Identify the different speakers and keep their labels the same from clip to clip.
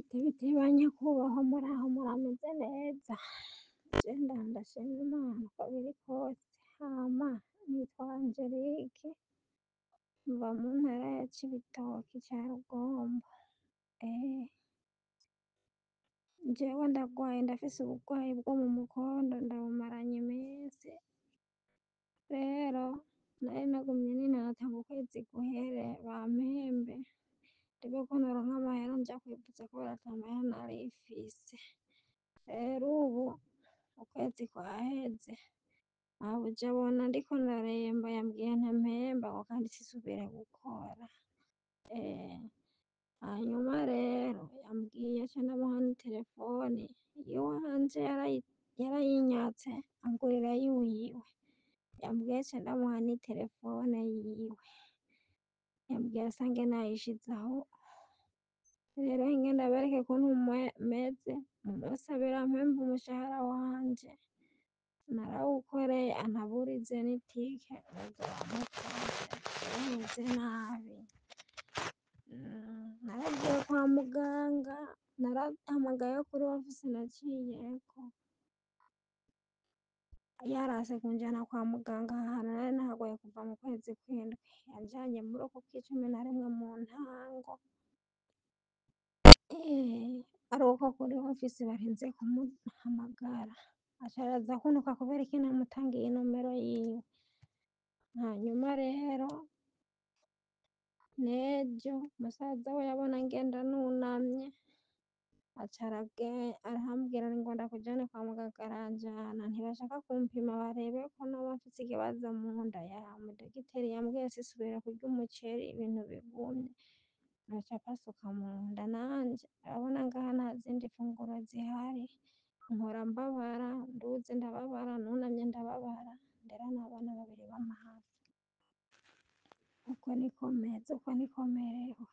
Speaker 1: Bite bite ba nyakubahwa, muraho, murameze neza? Je ndashima Imana uko biri kose. Hama nitwa Angelique, mva mu ntara ya Cibitoke ca Rugombo. Jewe ndagwaye, ndafise ubugwayi bwo mu mukondo, ndabumaranye iminsi. Rero nari nagumye ninata ngo ukwezi guhere bampembe, ndebe ko noronka amahera nja kwivuza kubera ata mahera nari mfise. Rero ubu ukwezi kwaheze, mabuja abona ndiko ndaremba, yambwiye ntampemba ngo kandi sisubire gukora. Hanyuma rero yambwiye aca ndamuha n'iterefone iyiwanje, yarayinyatse angurira yiwiwe. Yambwiye aca ndamuha n'iterefone yiwe, yambwiye asange nayishize aho. Rero inge ndabereke ukuntu meze, mumusabira ampembe umushahara wanje narawukoreye, antaburize n'itike, muzoba mukoze. Jewe meze nabi. Naragiye kwa muganga, narahamagaye kuri ofisi naciyeko, yarase kunjana kwa muganga ahantu nari nahagoye kuva mu kwezi kw'indwi, yanjanye muri uku kw'icumi na rimwe mu ntango. Ari uko kuri ofisi barinze kumuhamagara, aca araza kuntuka kubera iki namutangiye inomero yiwe. Hanyuma rero n'ejo musaza we yabona ngenda nunamye, aca arambwira ngo ndakujane kwa muganga, aranjana. Ntibashaka kumpima barebe ko noba mfise ikibazo mu nda. Ya mudogiteri yambwiye sisubira kurya umuceri, ibintu bigumye, noca pasuka mu nda. Nanje urabona ngaha nta zindi funguro zihari, nkora mbabara, nduze ndababara, nunamye ndababara, ndera n'abana babiri b'amahasa. Uko niko meze, uko niko merewe.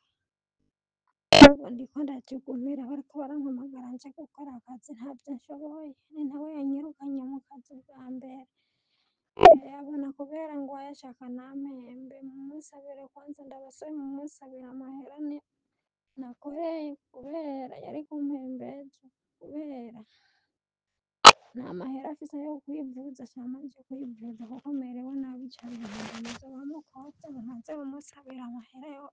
Speaker 1: Ubu ndiko ndajugumira, bariko barampamagara nje gukora akazi, ntavyo nshoboye. Ni nawe yanyirukanye mu kazi bwa mbere, yabona kubera ngo ayashaka nampembe. Mumusabire kwanza, ndabasabe mumusabire amahera nakoreye, kubera yari kumpemba ejo, kubera nta mahera afise yo kwivuza. Cama nje kwivuza kuko merewe nabi cane. Muzoba mukoze, mubanze mumusabire amahera yo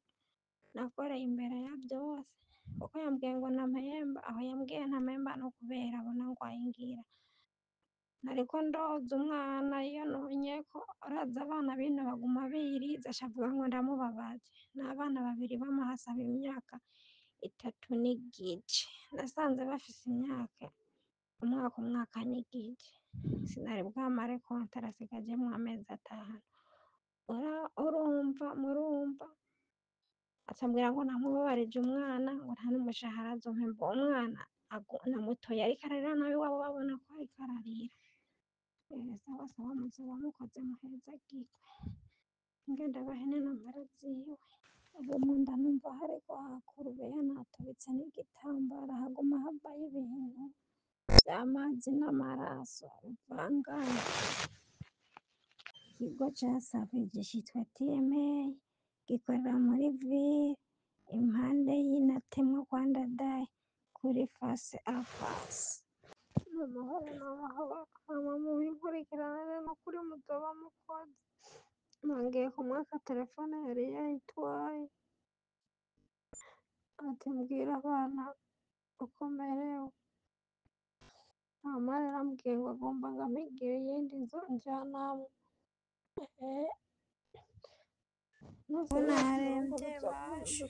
Speaker 1: nakoreye imbere ya vyose, kuko yambwiye ngo ntampemba. Aho yambwiye ntampemba no kubera abona ngwaye ngira nariko ndoza umwana, iyo nonyeko araza, abana bino baguma biriza, aca avuga ngo ndamubabaje. N'abana babiri b'amahasa b'imyaka 3 n'igice, nasanze bafise imyaka umwaka, umwaka n'igice, sinari bwamare konta, arasigajemwo amezi 5. Urumva, murumva, acambwira ngo namubabarije umwana, ngo nta n'umushahara azompemba. Uwo mwana namutoye ariko ararira, nabi wabo babona ko ariko ararira. Sawa sawa, muzoba mukoze, muhezagirwe. Nge ndabahe n'inomero ziwe. Ubu mu nda numva hariko hakurubeya, natobetse n'igitambara, haguma havayo ibintu vy'amazi n'amaraso bivanganye. Ikigo ca Savage citwa TMA, gikorera muri ville impande y'Inatemwa kwa Ndadaye, kuri face à face. Ni amahoro, ni amahoro. Hama mubinkurikirane nukuri, muzoba mukoze. Nongeye kumwaka telefone yari yayitwaye, ati mbwira abana uko merewe. Hama rero ambwiye ngo agomba ngo ampigire iyindi nzu njanamwo.
Speaker 2: Ubu narembye basha,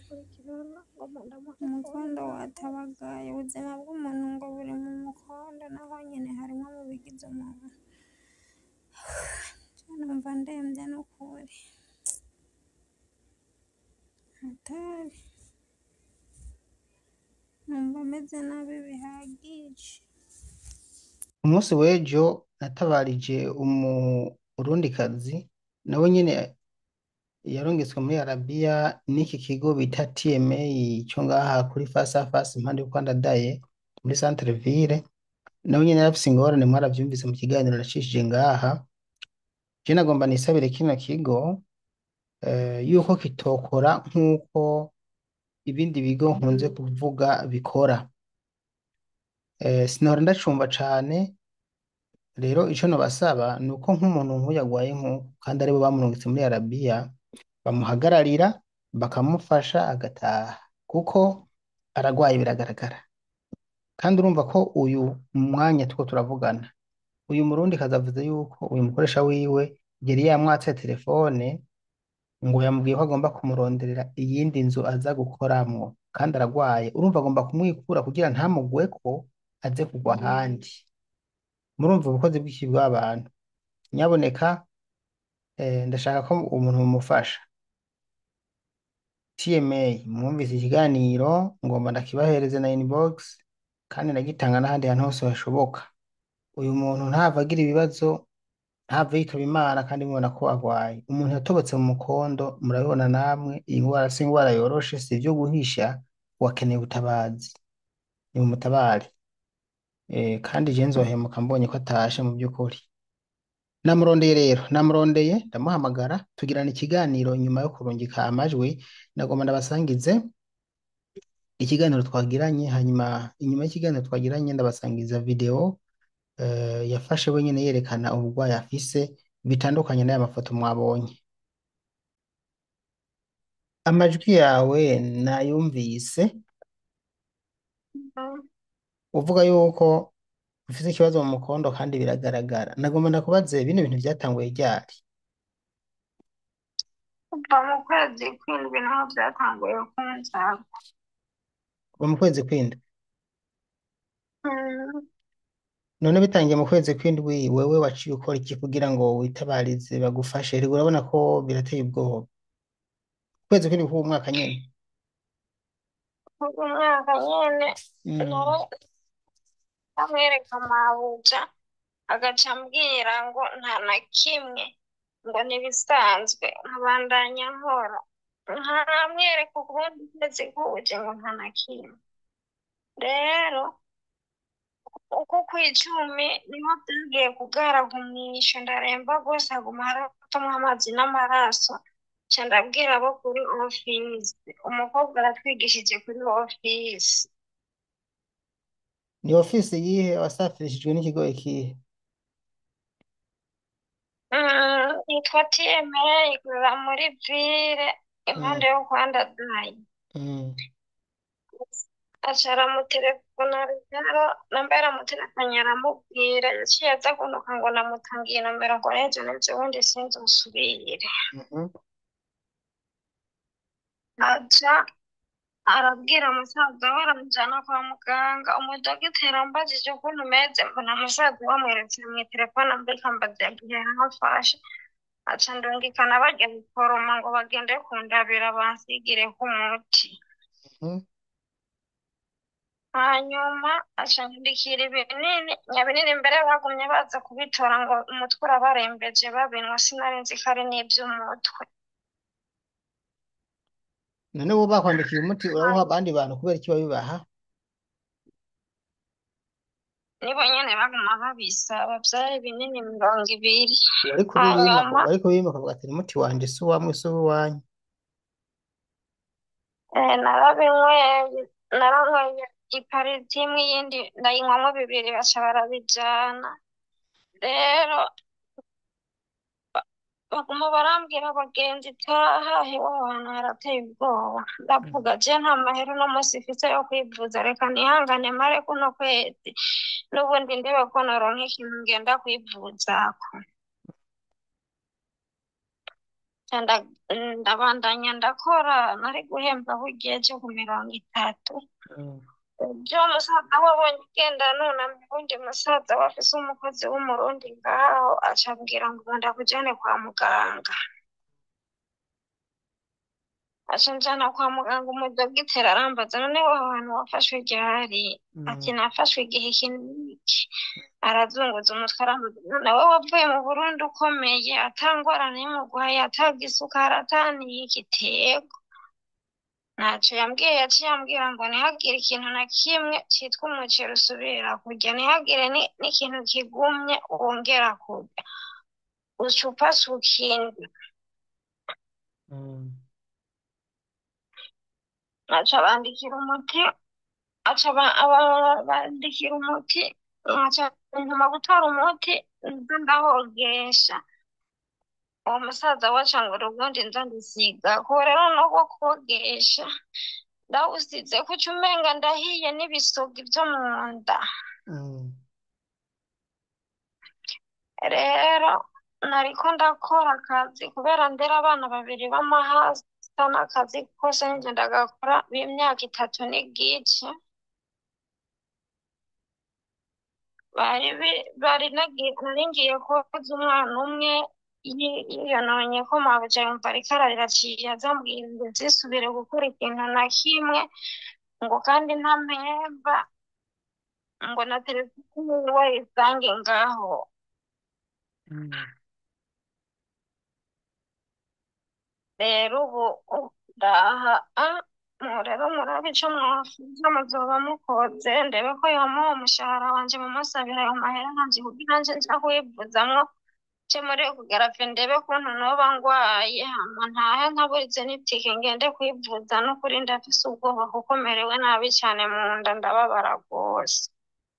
Speaker 2: umukondo watabagaye. Ubuzima bw'umuntu ngo buri mu mukondo, naho nyene harimwo mu bigize umuntu. Je numva ndemvye n'ukuri, hatari, numva meze nabi bihagije.
Speaker 3: Umunsi w'ejo natabarije Umurundikazi, nawe nyene yarungitswe muri Arabiya n'iki kigo bita TMA cyo ngaha kuri face à face impande y'uko Ndadaye muri centre ville. Nawe nyene yarafise ingorane, mwaravyumvise mu kiganiro nacishije ngaha. Je nagomba nisabire kino kigo yuko kitokora nk'uko ibindi bigo nkunze kuvuga bikora. Sinahora ndacumva cane. Rero ico nobasaba ni uko nk'umuntu nk'uyu agwaye nk'uku kandi aribo bamurungitse muri Arabiya, bamuhagararira bakamufasha agataha, kuko aragwaye biragaragara. Kandi urumva ko uyu mwanya turiko turavugana, uyu Murundikazi avuze yuko uyu mukoresha wiwe yari yamwatse telefone ngo yamubwiye ko agomba kumuronderera iyindi nzu aza gukoramwo, kandi aragwaye. Urumva agomba kumwikura kugira ntamugweko aze kugwa ahandi. Murumva ubukozi bw'iki bw'abantu. Nyaboneka, ndashaka ko umuntu mumufasha. TMA mwumvise ikiganiro, ngomba ndakibahereze na inbox kandi ndagitanga n'ahandi hantu hose hashoboka. Uyu muntu ntava agira ibibazo, ntava yitaba Imana kandi mubona ko agwaye. Umuntu yatobotse mu mukondo, murabibona namwe, iyi ngwara si ingwara yoroshe, si ivyo guhisha, wakeneye ubutabazi. Nimumutabare. Kandi je nzohemuka mbonye ko atashe mu by'ukuri. Namurondeye rero, namurondeye ndamuhamagara tugirana ikiganiro nyuma yo kurungika amajwi. Nagomba ndabasangize ikiganiro twagiranye, hanyuma inyuma y'ikiganiro twagiranye ndabasangiza video yafashe wenyene yerekana ubugwayi afise bitandukanye n'aya mafoto mwabonye. Amajwi yawe nayumvise uvuga yuko ufise ikibazo mu mukondo kandi biragaragara. Nagomba ndakubaze, bino bintu vyatanguye ryari?
Speaker 2: Kuva mu kwezi kw'indwi niho byatanguye kunzaba.
Speaker 3: Kuva mu kwezi kw'indwi. None bitangiye mu kwezi kw'indwi, wewe waciye ukora iki kugira ngo witabarize bagufashe? Erega urabona ko birateye ubwoba. Ukwezi kw'indwi k'uwu mwaka nyene.
Speaker 2: Uyu mwaka nyene nawe amwereka mabuja agaca ambwira ngo nta na kimwe, ngo ntibisanzwe, nkabandanya nkora nkamwereka ukundi kwezi kuje ngo nta na kimwe. Rero uko kw'icumi niho byagiye kugara kumwisha, ndaremba rwose, haguma haratamwo amazi n'amaraso. Nca ndabwira abo kuri ofisi, umukobwa aratwigishije kuri ofisi.
Speaker 3: Ni ofisi yihe wasafirishijwe n'ikigo ikihe?
Speaker 2: Yitwa TMA, ikorera muri ville impande yo kwa Ndadaye. Aca aramutelefona rero, namba yaramutelefonnye aramubwira, yaciye aza kuntuka ngo namutangiye inomero ngo n'ejo n'ejo bundi sinzosubire. Aca arabwira musaza we, aramujana kwa muganga. Umudogiteri ambajije ukuntu meze, mbona musaza we amweretse mw'itelefone, ambwira ambaza igihe yamfashe. Aca ndungikana barya guforoma ngo bagende kundabira bansigireko umuti. Hanyuma aca nyandikira ibinini, nyabinini mbere bagumye baza kubitora ngo umutwe urabarembeje babinwa, sinari nzi ko ari n'ivy'umutwe.
Speaker 3: None bo bakwandikiye umuti urawuha abandi bantu kubera iki babibaha?
Speaker 2: Nibo nyene baguma babisaba, vyari ibinini 20.
Speaker 3: Wari kubibima,
Speaker 2: Hanyuma
Speaker 3: wari kubibima ukavuga ati umuti wanje si uwamwe si uw'iwanyu.
Speaker 2: Narabinyweye, naranyweye ipariti imwe, iyindi ndayinywamwo bibiri baca barabijana. Rero baguma barambwira abagenzi taha hewe ahantu harateye ubwoba. Ndavuga je nta mahera uno musi mfise yo kwivuza, reka nihangane mare kuno kwezi n'ubundi ndebe ko noronka ikintu ngenda kwivuzako. Ndabandanya ndakora, nari guhembwa burya ejo ku 30. Ejo musaza we abonye ngenda nunamye, uwundi musaza we afise umukozi w'umurundi ngaho, aca ambwira ngo ndakujane kwa muganga. Aca anjana kwa muganga, umudogiteri arambaza none wowe ahantu wafashwe ryari? Ati nafashwe igihe iki n'iki. Arazunguza umutwe arambaza none wowe wavuye mu Burundi ukomeye, ata ngorane y'umurwayi, ata gisukari, ata n'iki? Tego. Ntaco yambwiye, yaciye ambwira ngo ntihagire ikintu na kimwe citwa umuceri usubira kurya, ntihagire n'ikintu kigumye wongera kurya, uca upasuka indya. Aca bandikira umuti, aca bandikira umuti, aca ntuma gutora umuti nza ndahogesha. Uwo musaza waca ngo ubundi nza ndisiga ko rero no kogesha ndawusize kuca umenga ndahiye n'ibisogi byo mu nda.
Speaker 3: Mm.
Speaker 2: Rero nariko ndakora akazi kubera ndera abana babiri b'amahasa n'akazi kose ninjye ndagakora b'imyaka 3 n'igice. Bari bari nari ngiye koza umwana umwe yiyononye ko mabuja yumva ariko ararira aciye aza ambwira ngo nzisubire gukora ikintu na kimwe ngo kandi ntampemba ngo na telefone yiwe ayisange ngaho.
Speaker 3: Mm.
Speaker 2: Rero ubu ndaha rero murabe ico mwofuza muzoba mukoze ndebe ko yomuha umushahara wanje mumusabira ayo mahera nanje kugira nje nja kwivuzamwo nce muri ekogarafe ndebe kuntu noba ngwaye hama ntahe ntaburize n'itike ngende kwivuza n'ukuri ndafise ubwoba kuko merewe nabi cane mu nda ndababara rwose.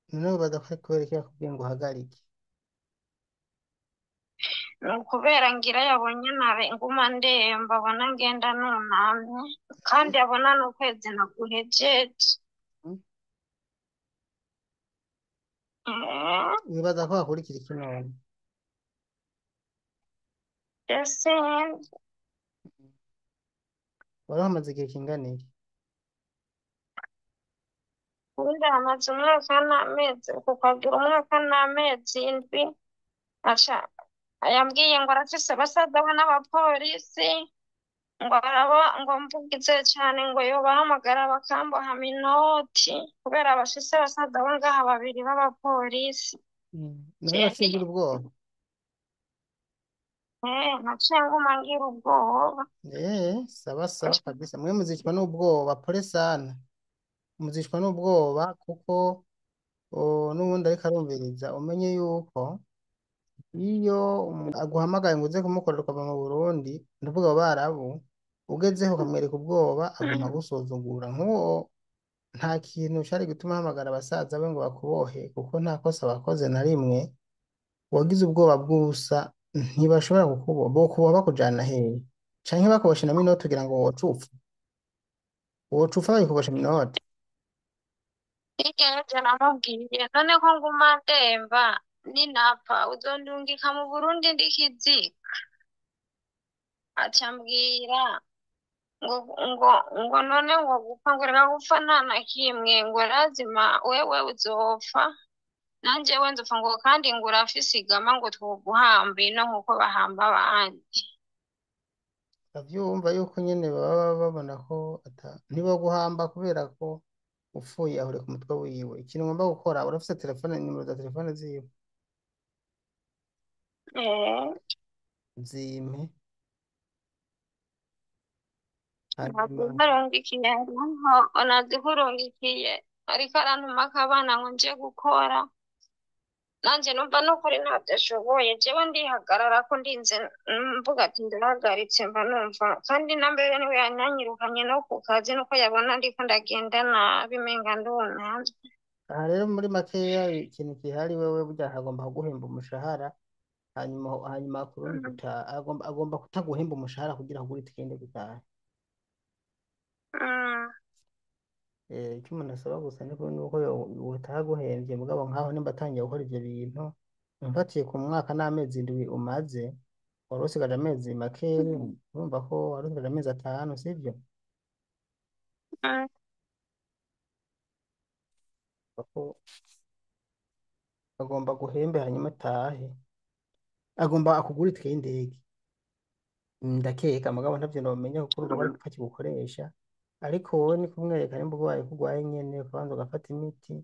Speaker 3: None wibaza ko ari kubera iki yakubwiye ngo uhagarike?
Speaker 2: Ni ukubera ngira yabonye nabi nguma ndemba abona ngenda nunamye kandi abona n'ukwezi naguhejeje.
Speaker 3: Mm.
Speaker 2: Eh,
Speaker 3: Wibaza ko hakurikira iki none?
Speaker 2: Ese
Speaker 3: Wari uhamaze igihe kingana iki?
Speaker 2: ubundi hamaze umwaka n'amezi kukagira umwaka n'amezi 7 aca yambwiye ngo arafise basaza be n'abapolisi ngo araba ngo mvugize cane ngo yobahamagara bakamboha inoti kubera bafise basaza be ngaha babiri b'abapolisi.
Speaker 3: Mm. None waciye ugira ubwoba?
Speaker 2: Naciye nguma ngira ubwoba.
Speaker 3: Sawa sawa kabisa. Mwe muzicwa n'ubwoba, pole sana. Muzicwa n'ubwoba kuko n'ubundi ariko arumviriza umenye yuko iyo umuntu aguhamagaye ngo uze kumukorera ukava mu Burundi, ndavuga abo Barabu, ugezeho ukamwereka ubwoba aguma agusuzugura. Nk'uwo nta kintu cari gutuma ahamagara abasaza be ngo bakubohe kuko nta kosa bakoze na rimwe. Wagize ubwoba bw'ubusa ntibashobora kukuboha, bokuboha bakujana hehe? Canke bakuboshe na minota kugira ngo woca upfa? Woca upfa bakikubosha minota?
Speaker 2: Hirya y'ivyo namubwiye none ko nguma ndemba ninapfa uzondungika mu Burundi ndikiziga aca ambwira ngo ngo ngo none ngo gupfa ngo reka gupfa nta na kimwe ngo lazima wewe uzopfa nanje we nzopfa ngo kandi ngo urafise igama ngo twoguhamba ino nkuko bahamba abandi.
Speaker 3: Bavyumva yuko nyene baba babona ko ntiboguhamba kubera ko upfuye ahurika umutwe wiwe. Ikintu ugomba gukora, urafise telefone, nimero za telefone ziwe?
Speaker 2: Eh,
Speaker 3: Zimpe hanyuma
Speaker 2: nazikurungikiye hariho nazikurungikiye ariko arantumako abana ngo nje gukora nanje numva n'ukuri ntabyo ashoboye jewe ndihagarara ko ndinze mvuga ati ndahagaritse mba numva kandi na mbere niwe yananyirukanye no ku kazi nuko yabona ndiko ndagenda nabi menga ndunamye.
Speaker 3: Aha rero muri makeya ikintu gihari wewe burya agomba kuguhemba umushahara hanyuma kurundi gutaha agomba kutaguhemba umushahara kugira agure itike gutaha.
Speaker 2: Mm.
Speaker 3: Icyo umuntu asaba gusa ni nuko yotaha aguhemvye mugabo nkaho nimba atangiye gukora ivyo bintu mfatiye ku mwaka n'amezi 7 umaze wari usigaje amezi makeya urumva ko wari usigaje amezi 5 sivyo?
Speaker 2: Mm.
Speaker 3: Ko agomba guhembe hanyuma atahe agomba akugura itike y'indege ndakeka mugabo ntavyo nomenya kuko urumva bari gupfa kigukoresha ariko wowe ni kumwereka nimba urwaye ko urwaye nyene ukabanza ugafata imiti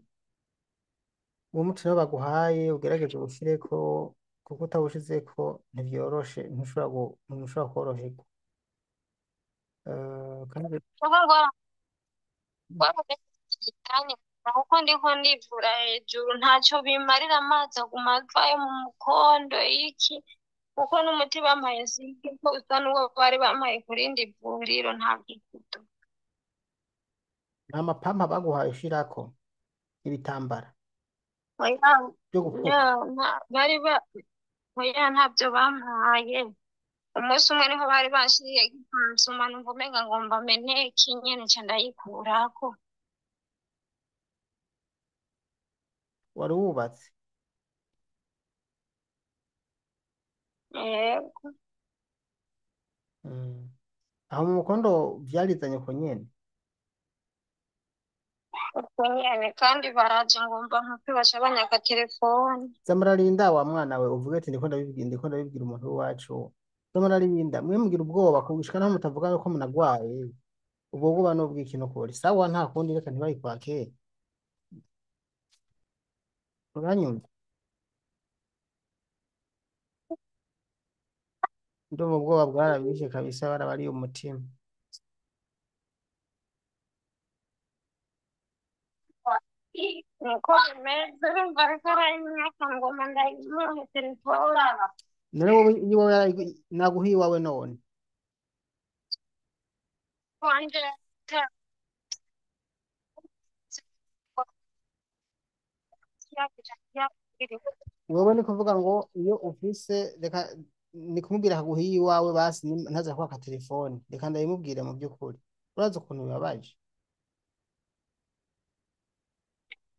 Speaker 3: uwo muti nawo baguhaye ugerageze uwushireko kuko utawushizeko ntivyoroshe ntushobora kworoherwa. Kandi
Speaker 2: Kuko ngora kuko ndiko ndivura hejuru ntacyo bimarira amazi aguma avayo mu mukondo iki kuko n'umuti bampaye sinzi ko usa n'uwo bari bampaye ku rindi vuriro nta gikuta.
Speaker 3: Nta mapampa baguhaye ushirako ibitambara
Speaker 2: Oya,
Speaker 3: byo gupfuka?
Speaker 2: ya, bari ba oya, ntabyo bampaye. Umunsi umwe niho bari banshiriye ipansuma, numva umenga ngomba meneke nyene, nca ndayikurako.
Speaker 3: Wari wubatse?
Speaker 2: Yego.
Speaker 3: Aho mu mukondo vyarizanye uko nyene?
Speaker 2: Uko nyene, kandi baraje ngomba nkupe, baca banyaka telefone.
Speaker 3: Zamurarinda wa mwana we, uvuge ati ndiko ndabibwira, ndiko ndabibwira umuntu w'iwacu. Zamurarinda, mwe mugira ubwoba kugushika naho mutavuga ko munagwaye. Ubwo bwoba n'ubwiki n'ukuri? Sawa, nta kundi, reka ntibayikwake. Uranyumva? Ndumva ubwoba bwarabishe kabisa, barabariye umutima.
Speaker 2: Niko bimeze, urumva ariko aranyaka ngoma ndayimuhe telefone.
Speaker 3: None wowe iwawe naguha iwawe none?
Speaker 2: Wanje
Speaker 3: Wewe ni kuvuga ngo iyo ufise, reka ni kumubwira akaguha iwawe basi, ntaza kwaka telefone. Reka ndabimubwire mu by'ukuri. Urazi ukuntu bibabaje?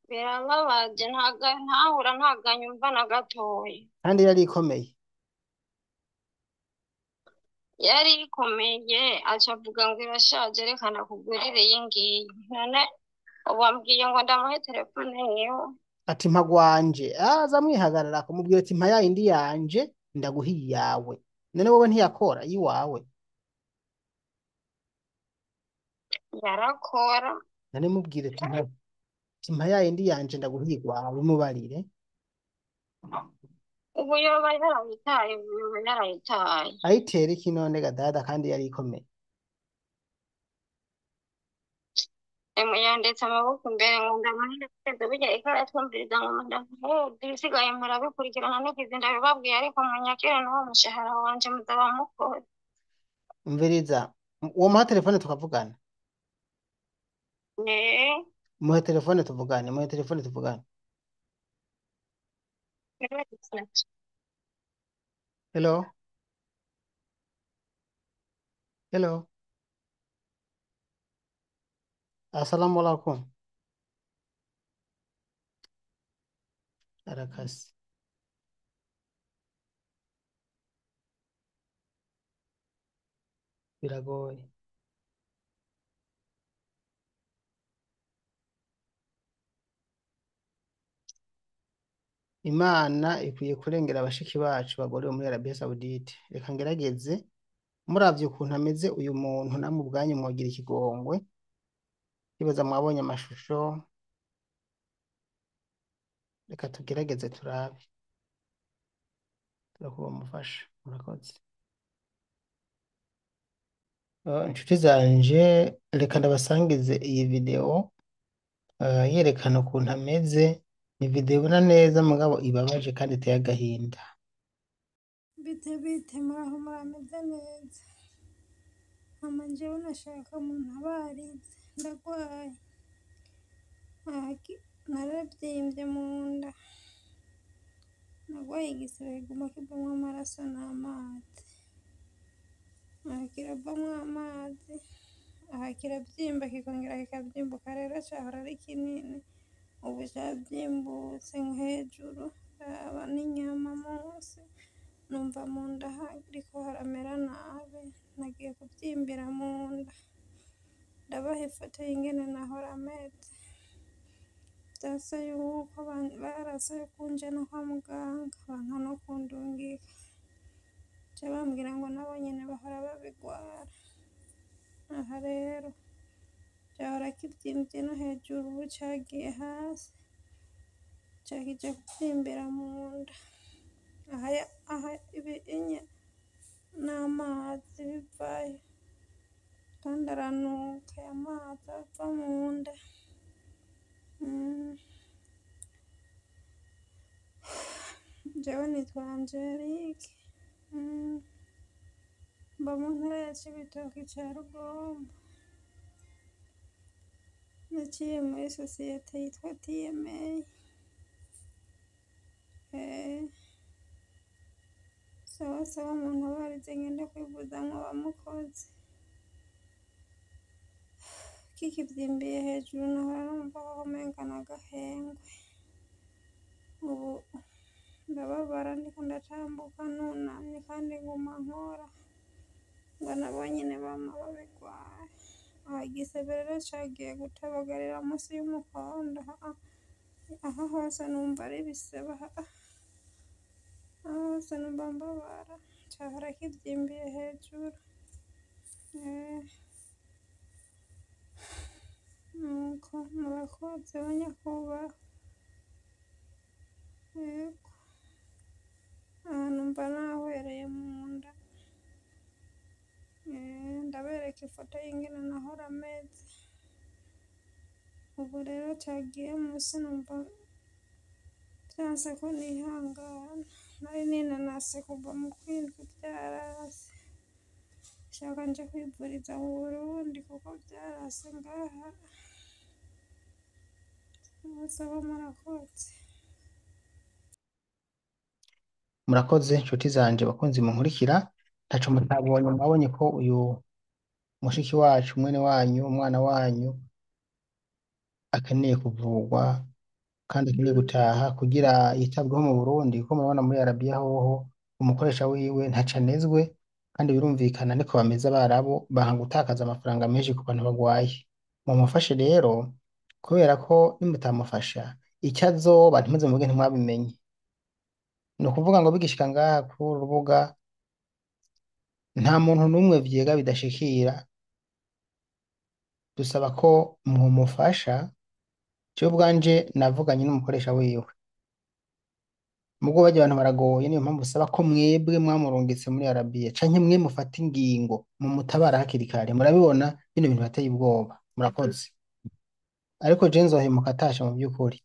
Speaker 2: Birababaje, ntago ntahura, ntago anyumva na gatoya.
Speaker 3: Kandi yari ikomeye.
Speaker 2: Yari ikomeye, aca avuga ngo irashaje, reka ndakugurire iyi ngiyi. None ubu ambwiye ngo ndamuhe telefone yiwe.
Speaker 3: Ati mpa gwanje, aza mwihagarara kumubwira ati mpa yayindi yanje ndaguha iyawe. None wowe ntiyakora iwawe?
Speaker 2: Yarakora.
Speaker 3: None mubwire ati mpa yayindi yanje ndaguha iwawe, mubarire.
Speaker 2: Ubu yoba yarayitaye, ubu yoba yarayitaye.
Speaker 3: Ayitera iki none ga dada, kandi yari ikomeye?
Speaker 2: Emu yanditse amaboko imbere ngo ndamuhereze, burya ariko aratwumviriza ngo ndamuhereze, ibisigaye murabikurikirana n'ikizi ndabibabwiye, ariko munyakire n'uwo mushahara wanje muzaba mukora.
Speaker 3: Umviriza, uwo muha telefone tukavugana.
Speaker 2: Eh,
Speaker 3: Muhe telefone tuvugane, muhe telefone tuvugane. Hello, hello, assalamu alaikum. Arakasi, biragoye. Imana ikwiye kurengera abashiki bacu bagorewe muri Arabia Saudite. Reka ngerageze, muravye ukuntu ameze uyu muntu, namwe ubwanyu mwogira ikigongwe. Ibaza mwabonye amashusho, reka tugerageze turabe. Turakuba mufasha, murakoze. Inshuti zanje, reka ndabasangize iyi video yerekana ukuntu ameze. Ni video ibona neza mugabo ibabaje kandi iteye agahinda.
Speaker 1: Bite bite, muraho, murameze neza? Mama, njyewe nashaka umuntu abarize, ndagwaye. Narabyimbye mu nda, nagwaye igisebe kiguma kivamwo amaraso n'amazi. Aha kiravamwo amazi, aha kirabyimba kikongera kikabyimbuka, rero cahora ari kinini, ubu cabyimbutse hejuru, raba n'inyama munsi. Numva mu nda hariko haramera nabi, nagiye kubyimbira mu nda. Ndabaha ifoto y'ingene nahora meze. Vyase yuko barase kunjana kwa muganga, banka no kundungika. Baca bambwira ngo nabo nyene bahora babigwara. Aha rero cahora kivyimbye no hejuru, ubu cagiye hasi, ca kija kuvyimbira mu nda. Aha ibinye n'amazi bivayo, kandi aranuka aya mazi ava mu nda. Jewe nitwa Angelique, mba mu ntara ya Cibitoke ca Rugombo. Naciye muri sosiyete yitwa TMA. Eh, sawa sawa muntabarize ngende kwivuza mwoba mukoze. Kikivyimbiye hejuru nahora numva ko umenga n'agahengwe. Ubu ndababara ndiko ndatambuka nunamye kandi nguma nkora. Ngo nabo nyene bama babigwaye. Aha igisebe rero cagiye gutabagarira musi y'umukondo aha hose numva ari ibisebe aha hose numva mbabara cahora kivyimbiye hejuru. Eh, nuko murakoze banyakubahwa. Yego, aha numva nahwereye mu nda. Eh, ndabereka ifoto y'ingene nahora meze. Ubu rero cagiye musi numva vyanse ko nihangana. Nari ninanase kuva mu kwindwi vyarase. Nshaka nje kwivuriza mu Burundi kuko vyarase ngaha. Sawa murakoze.
Speaker 3: Murakoze nshuti zanje bakunzi munkurikira, ntaco mutabonye. Mwabonye ko uyu mushiki wacu, mwene wanyu, umwana wanyu akeneye kuvurwa kandi akeneye gutaha kugira yitabweho mu Burundi, kuko murabona muri Arabiya hoho umukoresha wiwe ntaco anezwe, kandi birumvikana niko bameze abarabu, banka gutakaza amafaranga menshi ku bantu bagwaye. Mumufashe rero, kubera ko nimutamufasha icyo azoba ntimuze muvuge ntimwabimenye. Ni ukuvuga ngo bigishika ngaha kuri uru rubuga nta muntu n'umwe vyega bidashikira. Dusaba ko mwomufasha. Jewe ubwanje navuganye n'umukoresha wiwe, mugo barya abantu baragoye, niyo mpamvu usaba ko mwebwe mwamurungitse muri Arabiya canke mwe mufata ingingo mumutabara hakiri kare. Murabibona bino bintu bateye ubwoba. Murakoze. Ariko je nzohemuka atashe mu by'ukuri.